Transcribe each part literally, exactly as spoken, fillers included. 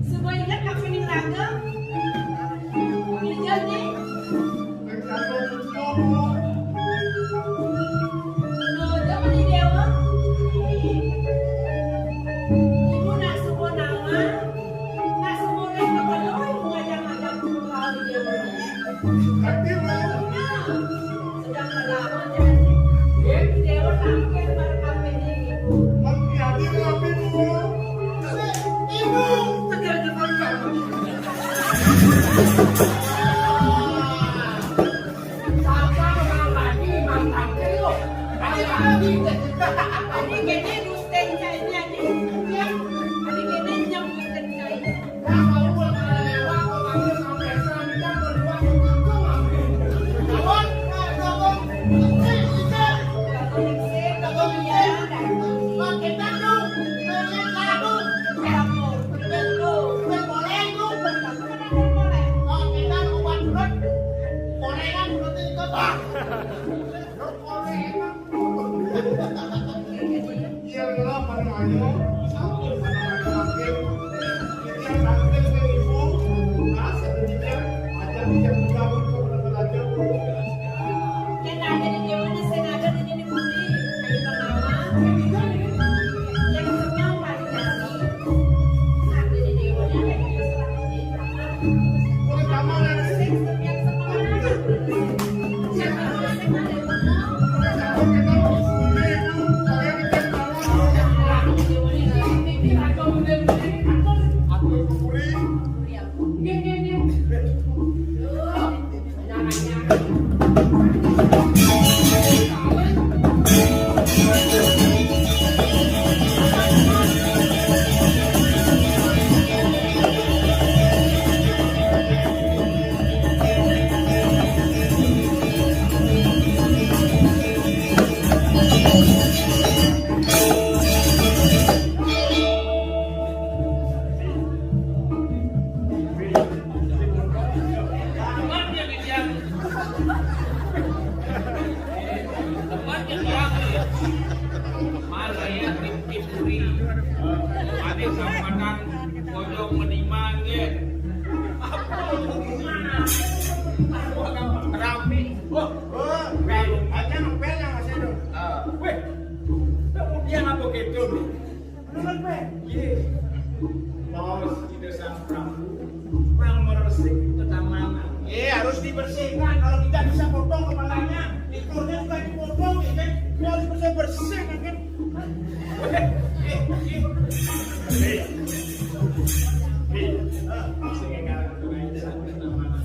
Suba inget ka pining raga. Inget, nih. Nuju ka Déwa. Ibu nak suba nawang, nak suba rék ka Déwa, ibu ngajak-ngajak suba ka Déwa. Sedang berlawan jadi. Déwa tampil pada kampanye ini. Ibu, tegal di mana? Siapa orang lagi mantan lu? Ada lagi. Ini kayaknya Gusten kayaknya nih. Ya. Ini kayaknya yang Gusten kayaknya. Ya, kalau gua pernah lewat, gua panggil sampai sana, dia berdua, gua ngambil. Awas, Pak, gua, gua, gua, gua, gua, gua, kita tuh, kita tuh, kita tuh, kita tuh, kita tuh, Tempatnya diambil. Mana ya, Rimpi Puri? Ada kampatan Bojong Meniman, ya. Apa lu gimana? Rame. Wah, wah, pel, aja nang pel yang masih ada. Ah. Weh, kemudian apa gitu? Menurut gue, iya. Bos, kita sang Prabu, bang meresik tetamanan. Iya, harus dibersihkan. Kalau tidak bisa potong kepalanya, likurnya juga dipotong, ya kan? Dia harus bersih-bersih, ya kan? Eh, eh, eh. Eh, eh, sing ngarang tetamanan.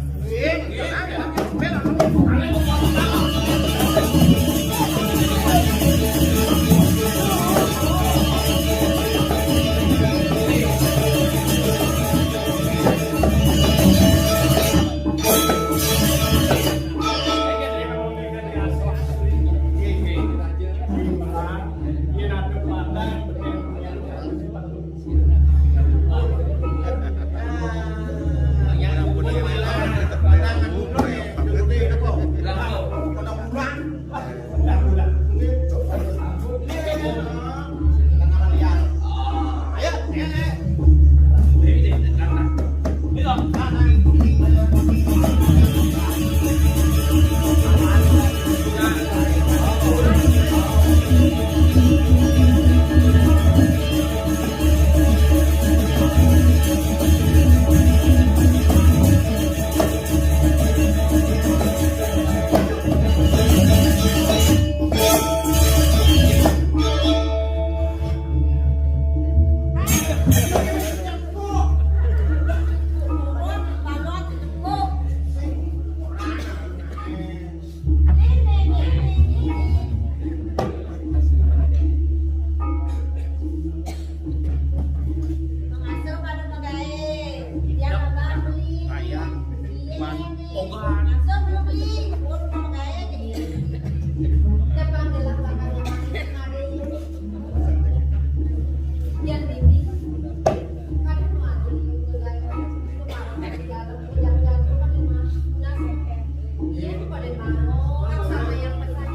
Pengasuh pada pegawai. Dia abang beli. Ayah. Iya, Mas. Iya. Ogan. Pengasuh belum beli. Urus pegawai jadi. Depan gelang bakal rumah. Yang bibi. Kadang mau ada di pegawai. Itu malam dari dalam. Jangan-jangan rumah. Nah, iya, itu pada mau. Sama yang pesan.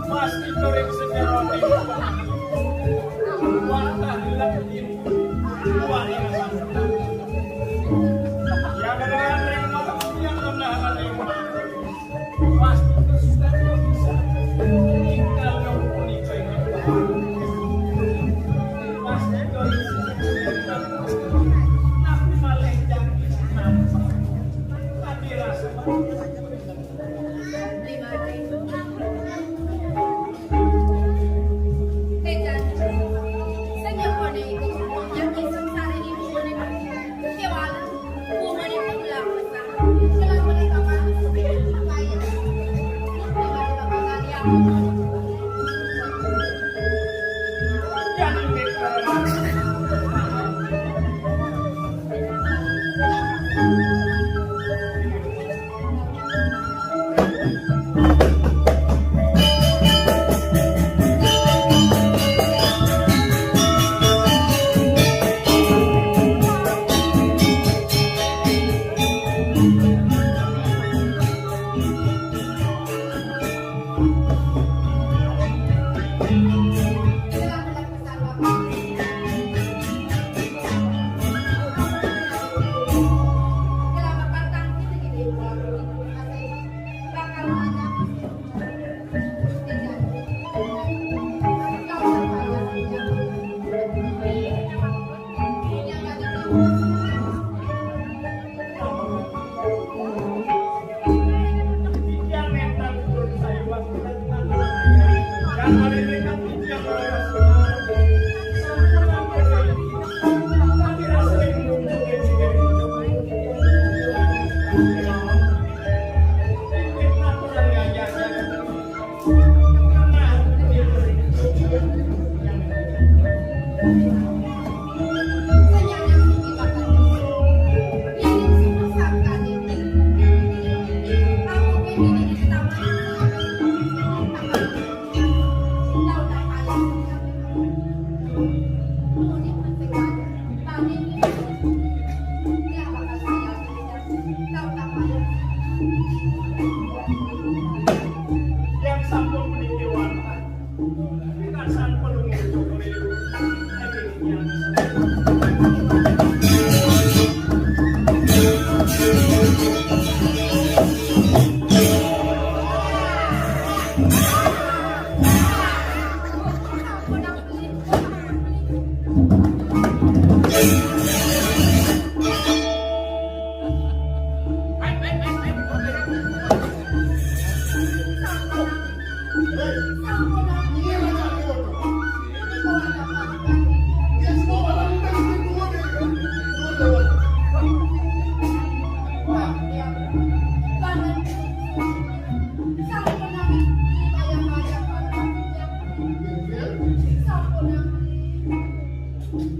Pasti korek sejarah ini. Warta hilang ini. Warta hilang. Ya, kadang-kadang yang mau, yang pernah ada yang mau. Pasti itu sudah bisa. Kalau punika ini. Pasti itu. Tapi malah jadi. Tapi rasa. Yang sampun meniti warna. Pitasan pelungguh cokor.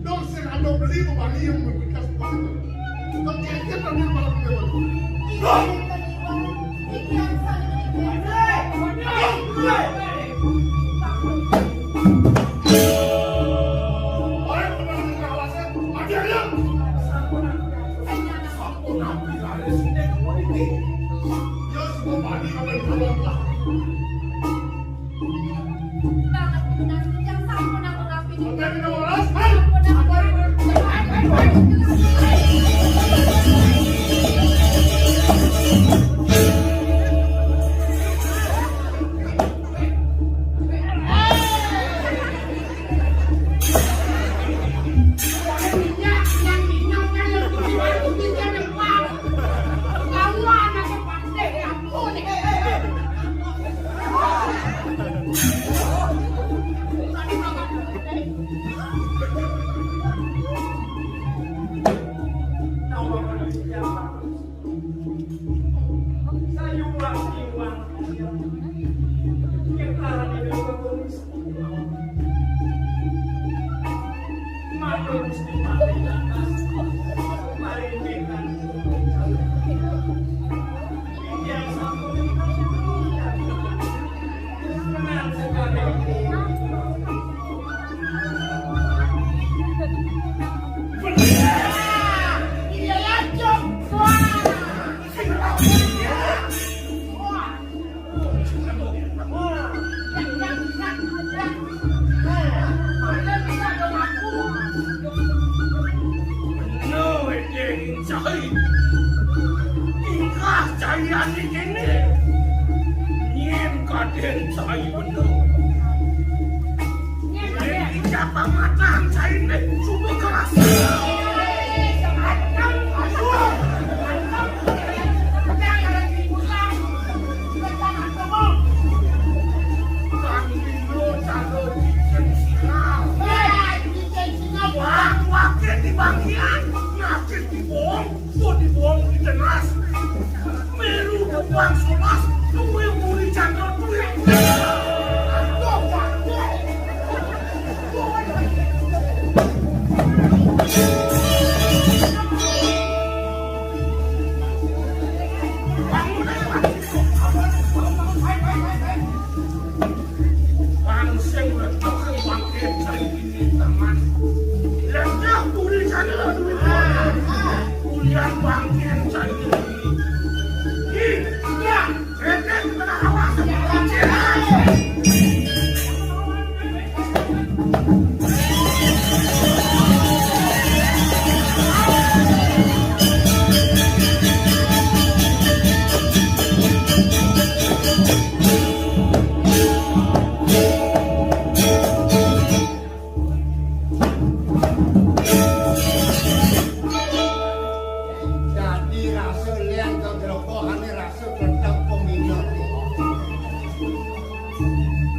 Dong sing ando beli bebani yang berbekas. Dong kecil kami malam ini. Banget benar, yang sampun aku ngapain. Bener, Ding Cai. Tingkah Cai ane kene. Nyen kaden Cai bener. Nyen ijak pamatahan Cai ne suba keras. Wah, wakil di bagian, nakit di bohong, kok di bohong di teras. Meru tukang solas, duwe muri candra duwe. Bang sing lecok bangkit saiki teman. Lecok tulisannya lho duit. Kuliah bangkit saiki. Ih, iya, kretek di tengah awas. Dadi rasa lian kegrepohane rasa tetep peminat.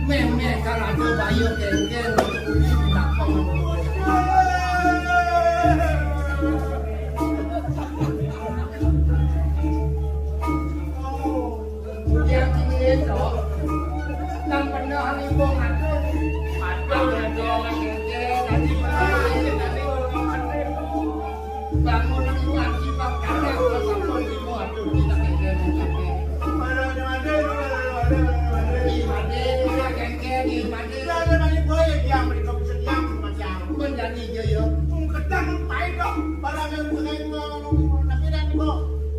Memeh kan ada bayu kengkeng uli binatang. Yang sini itu, nang pernah limbung aku. Aduh, aduh, aduh, aduh, aduh, aduh. Bangun aku lagi, Pak. Karena aku tak mau limbung, aduh, kita kengkeng, kengkeng. Mana, mana, mana, mana, mana, mana? Di mana, di mana, kengkeng, di mana? Di mana, mana, boy, yang diam, di kopi sediam, macam. Menjadi aja, ya. Wong kedang, pahit, dong. Barang yang bukan, tapi dan, kok.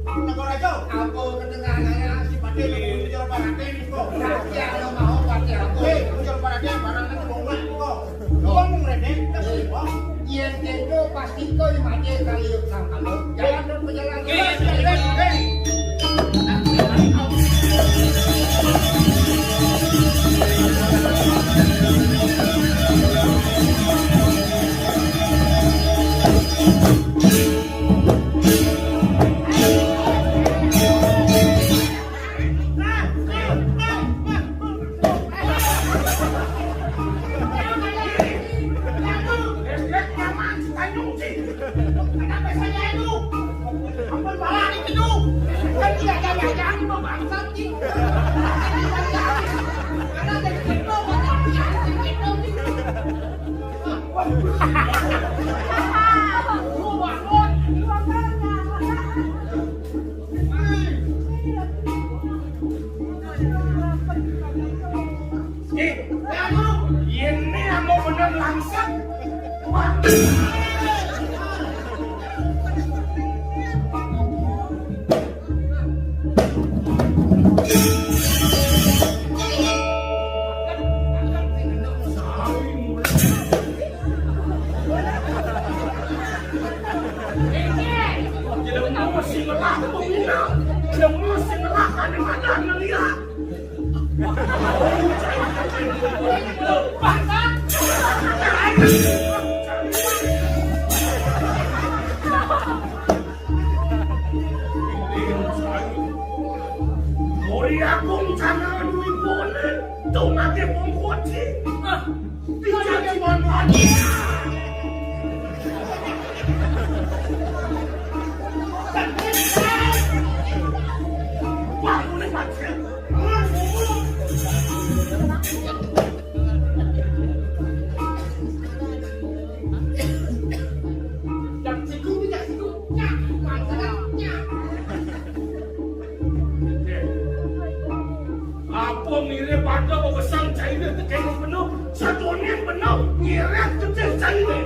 Negara aja. Apa kedengarannya? Pati, ujar Pak Raden, kok. Raja, lo mau pati apa? Hei, ujar Pak Raden, barang itu mau nggak, kok. Ngomong, Raden, kasih, kok. Yen kendo pasti kau mati kali yuk sangkal. Jalan terus berjalan. Hei, hei, hei, hei. Eh, yen ne amo bener langsat. Wah. Jemu sing ngelah pemina, jemu sing ngelah kane madan ngeliat. Ori aku rencana duwe pone, dongake wong kuwi. Hah? Tidak cuma mati. Wah, ini mati. Apa mirip pada pepesan caine tekene penuh, satuane penuh, ngirit kecil caine.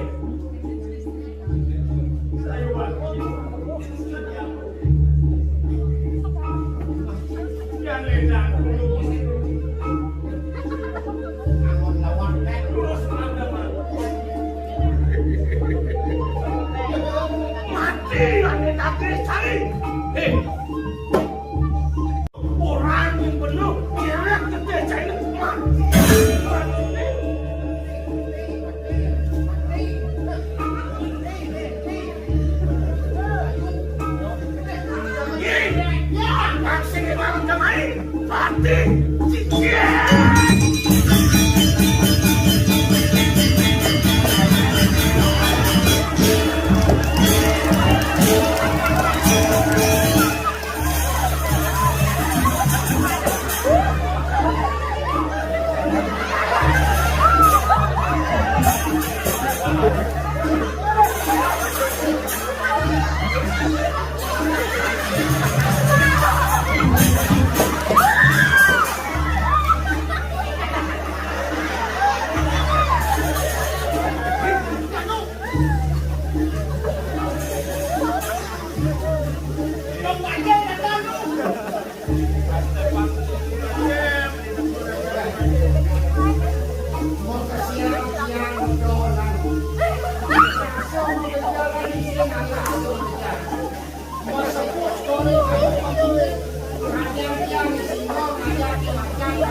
Yo,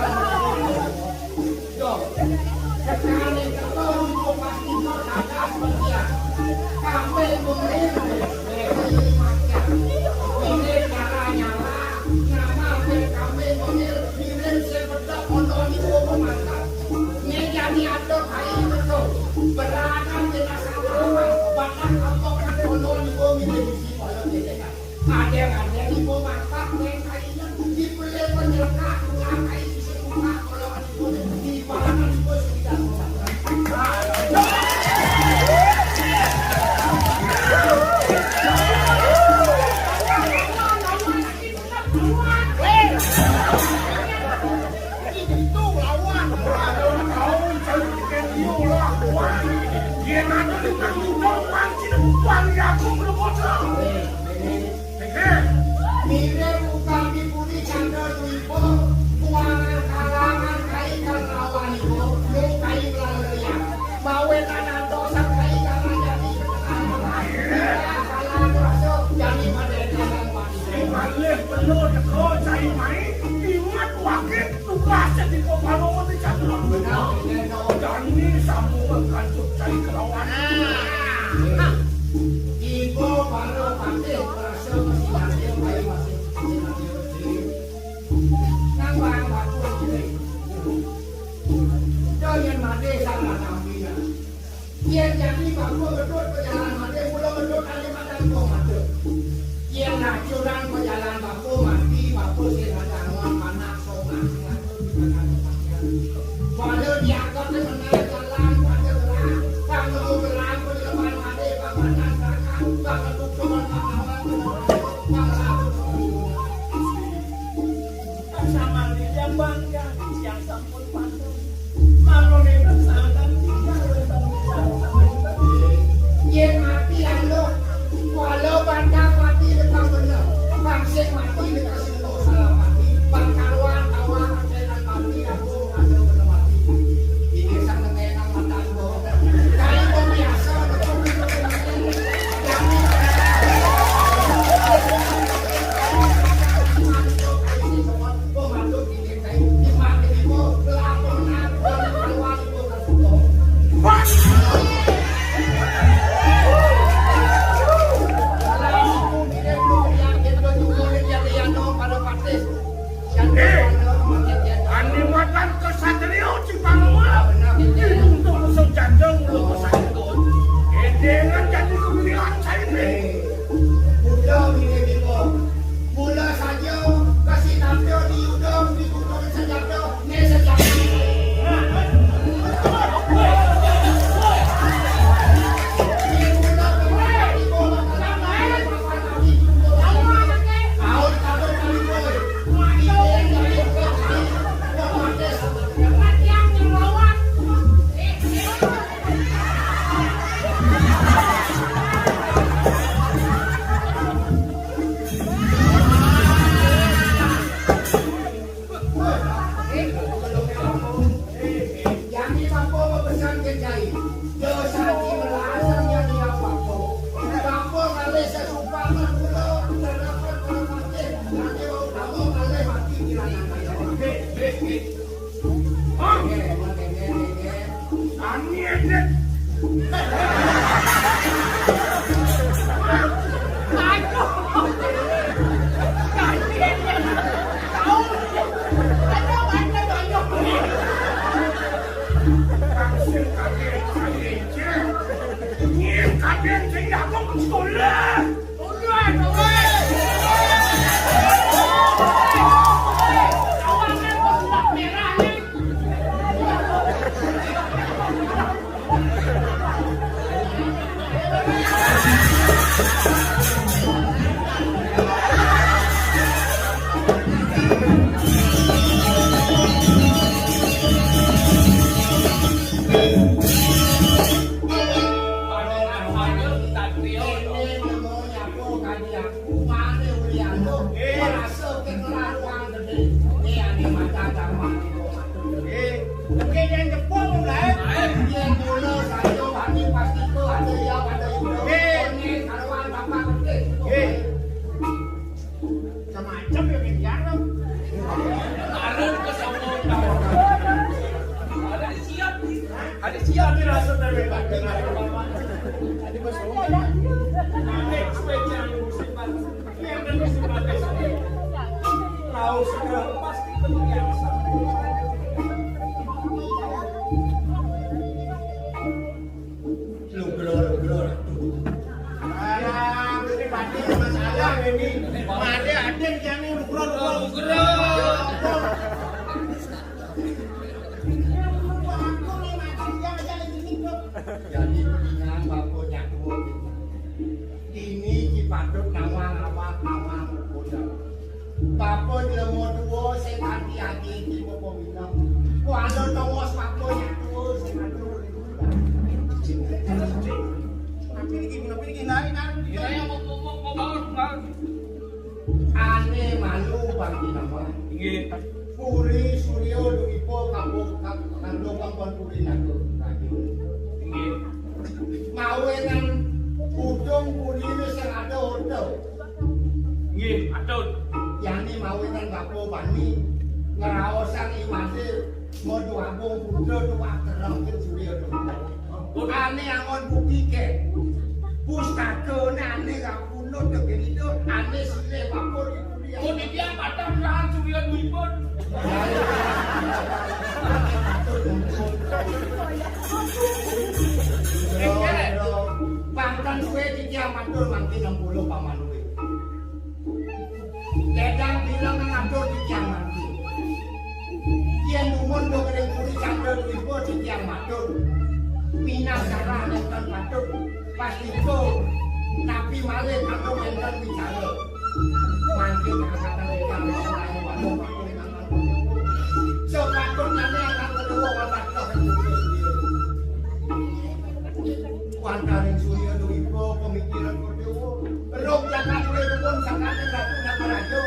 sekarang yang kau pasti kau ada seperti apa? Kami memilih dari macam ini, caranya lah. Nama kami memilih, milih sebetul untuk itu memasak. Ini jadi ada kain betul. Beragam jenis apa? Batang apa kan kono niku milih biji kaya ngene kan. Ada-ada niku masak, neng kainnya dibeli penyelenggaraan, nggak kain bisa buka kalau niku di mana niku sudah. Itu lawan, lawan, lawan, lawan, lawan, lawan. Yen ada tukang tukang pancen wong aku mlebu. Mirip utawi puri candra dwipa, kuangan kalangan kai kang lawan iku, lu kai melalui. Mawe tanah dosa kai kang jadi keterangan. Kalangan dosa jadi pada kalangan. Malih perlu teko cai mai, ingat wakil tugas di kepala mesti cakra. Benar, benar. Jani sambungan kantuk cai kelawan. Ibu para patih rasa masih hadir, bayi masih hadir. Nang barang batu ini. Jangan mati sama kami ya. Yen jani bapa ngedut pejalan mati, mula ngedut kali madan kong mati. Yen lacuran pejalan bapa mati, bapa sing ada angon anak songah sing ada di tangan kematian. Pada diangkat menang jalan pada gerak, bang nemu gerak penyelamat mati, bang madan kakak, bang ketutupan bang awal, bang lalu. Sama dia bangga, yang sampun pantun. Mangkane kersane tinggal wonten ing dalem. Yen mati anu, walau batang mati lekang bener, bang sing mati lekang sing salah mati, bang karuan tawar kenan mati aku ada bener mati. Ini sang nengenang matan bohong. Kayak biasa. Lugro, lugro. Alah, kuwi pati masalah ini. Mari adin jane lugro, lugro. Lugro. Jadi mendingan bapak nyatu. Ini ki patut nawang awak, nawang udah. Bapa jlema tuwa sing ati-ati iki apa mineng. Kuwi ana tongos bapa nyatu sing ati. Tapi iki, tapi iki nari, nari. Iki yang mau, mau, mau, mau bangun, bangun. Ane malu bagi nama. Inggih. Puri Surya Dwipa kampung kandung kampung Puri Naga. Inggih. Mawenan udung puri sing ada hotel. Nggih, atur. Yani mawinan bapa bani ngraosang iwase Madhu Agung Putra tuwak terang ke Surya Dharma. Ane angon bukti ke. Pustakane ane ra punut de gerida, ane silih wapur di kuliah. Mun iki patah rahan Surya Dwipa. Pangkan suwe titiang matur mangkin enam puluh paman. Ledang bilang ngatur titiang mangkin. Yen dumun do kering puri candra dwipa titiang matur. Minang darah nenten patut. Pas itu napi malih kanggo nenten bicara. Mangkin angkatan ingkang selain pada waktu ingkang sepatutnya akan kedua watak. Wantaring Surya Dwipa pemikiran Kordewa. Rong jagat uripun sangkaning Ratu Nagaraja.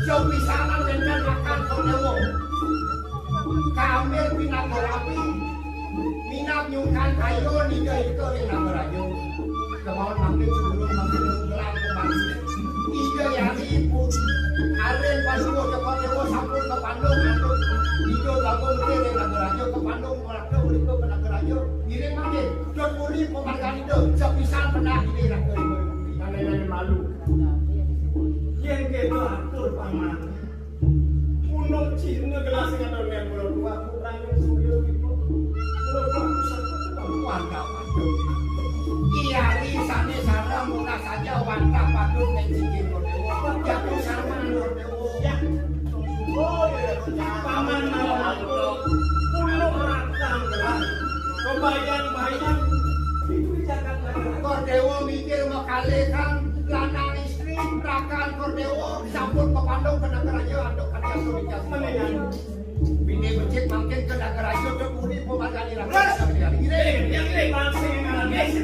Sapisanan wénten makan Kordewa. Kamil pinagarapi. Minab nyungkan kayo nida ika ring Nagaraja. Kemawon mangkin sedulur mangkin gelang kembali. Ida yari pun. Arin pasuwa Kordewa sampun kepandung atur. Ida lagu mesti ring Nagaraja kepandung. Ora mriko ke Nagaraja, ngiring mangke. Dot puri pemarganida, sepisan penah ide raga. Nane-nane malu. Yen kena atur paman. Punung Cina gelas ngatur ning Pulau Dua, kurang Surya Dwipa. Pulau Dua pusat. Wantah, wantah. Iyari sane sareng murah saja wantah patut ning siji Kordewa. Jatuh sama Kordewa. Ya. Paman mau aku, pulau rantang gelas. Kebayang-bayang, itu di Jakarta. Kordewa mikir makale kan lanang istri, rakan Kordewa, sampun kepandung kena keraja, aduk kena suruh. Mendingan. Bini becik mangkin kena keraja, udah budi pemakali rakan. Terus, yang ini, yang ini, langsung yang ini.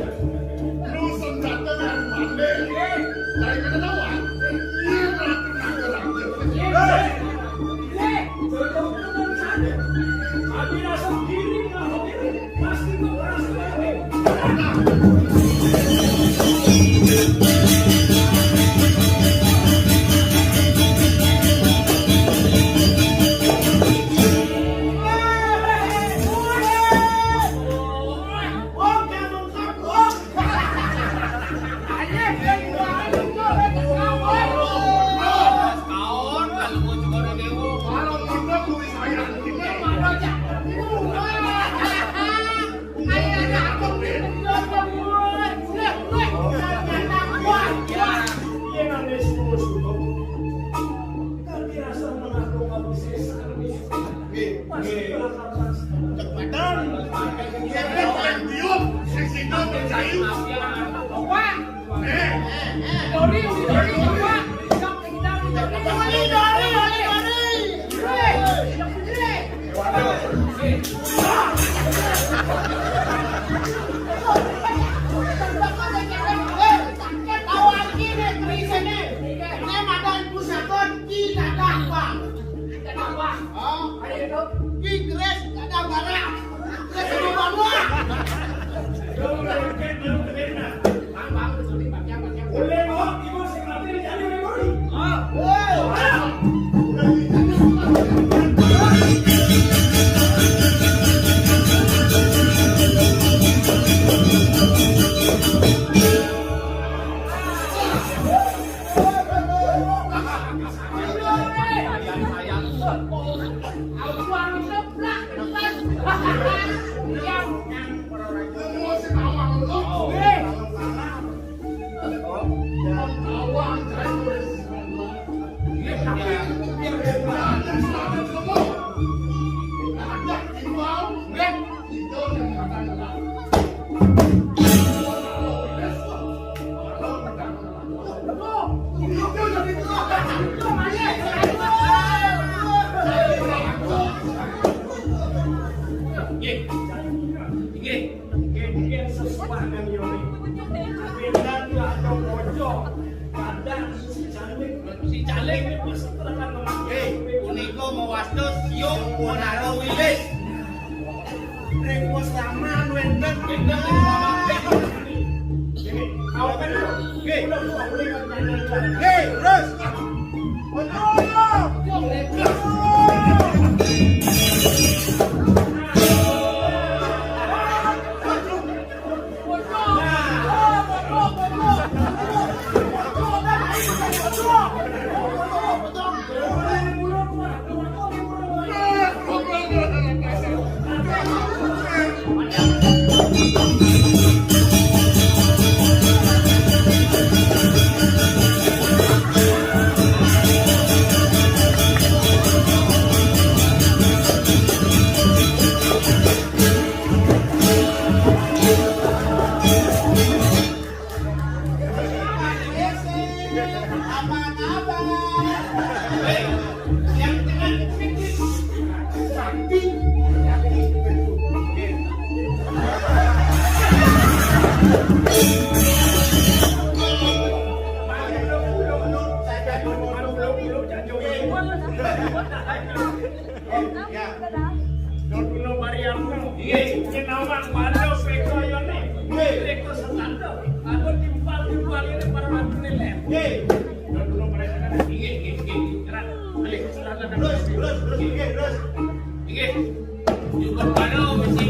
Lu senjata yang pandai. Dari mana tahu, ah? Iya, ratu naga raja. Kami rasa diri, pasti kau rasa. Cepatan. Siapa yang tiup? Si Sino percaya. Wah. Eh. Dori, Dori, Dori. Dori, Dori, Dori, Dori. Kita dapat. Hah? Ayo, dong. Ki Grace, kita dapat. Kita dapat. Nggih. Nggih. Nggih, nggih, sesuai dengan yoni. Pindah ke atau pojok. Kadang si caleg, si caleg ini pasti terkenal. Nggih, punika mawasta Siung Menara Wilis. Ring puslaman wénten. Wénten. Nggih. Awaken lho. Nggih. Nggih, terus. Betul. Ya. Doduna Mariamno. Nggih, nyinawang pada pekayane. Nggih. Reka setanda. Aku timpal-timpal ini para mantune lem. Nggih. Doduna Mariamno. Nggih, nggih, nggih. Terus, terus, terus, nggih, terus. Nggih. Juga pada mesti